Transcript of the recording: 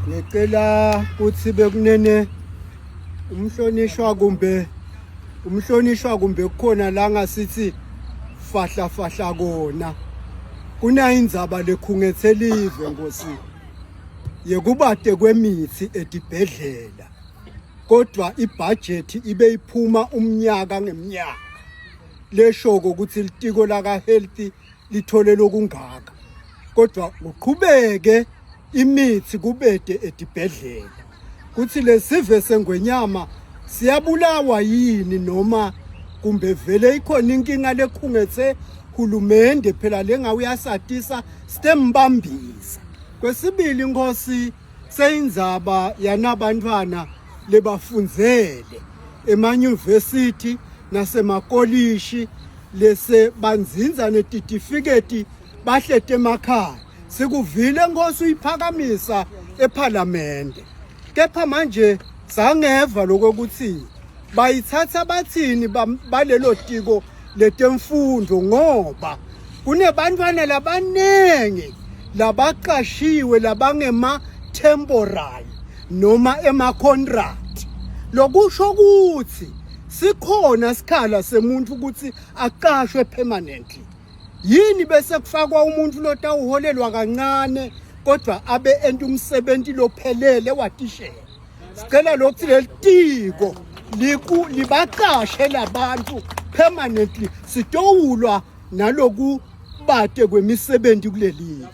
Ngicela kuthi bekunene umhlonishwa kumbe umhlonishwa kumbe kukhona la ngasithi fahla fahla kona. Kunayindzaba lekhungethe live Nkosi yekubate kwemithi etibhedlela kodwa ibhajethi ibe iphuma umnyaka ngeminyaka leshoko ukuthi litiko laka health lithole lokungaka kodwa kuqhubeke imithi kubede edibhedlela kuthi lesive sengwenyama siyabulawa yini noma kumbe vele ikhona inkinga lekhungethe hulumende phela lenga uyasatisa sitembambisa kwesibili inkosi seyindzaba yanabantwana lebafundzele emanyuvesithi nasemakolishi lese banzinza netitifiketi bahlete emakhaya sikuvile nkosi uyiphakamisa ephalamende kepha manje sangeva lokuthi bayithatha bathini balelo tiko letemfundo ngoba kunebantwana labaningi labaqashiwe labangema temporary noma ema contract lokusho ukuthi sikhona sikhala semuntu ukuthi aqashwe permanently yini bese kufakwa umuntu lotawuholelwa kancane kodwa abe enta umsebenzi lophelele watishela sicela lokuthi leli tiko liku libaqashe labantu permanently sitowulwa naloku bate kwemisebenzi kuleli.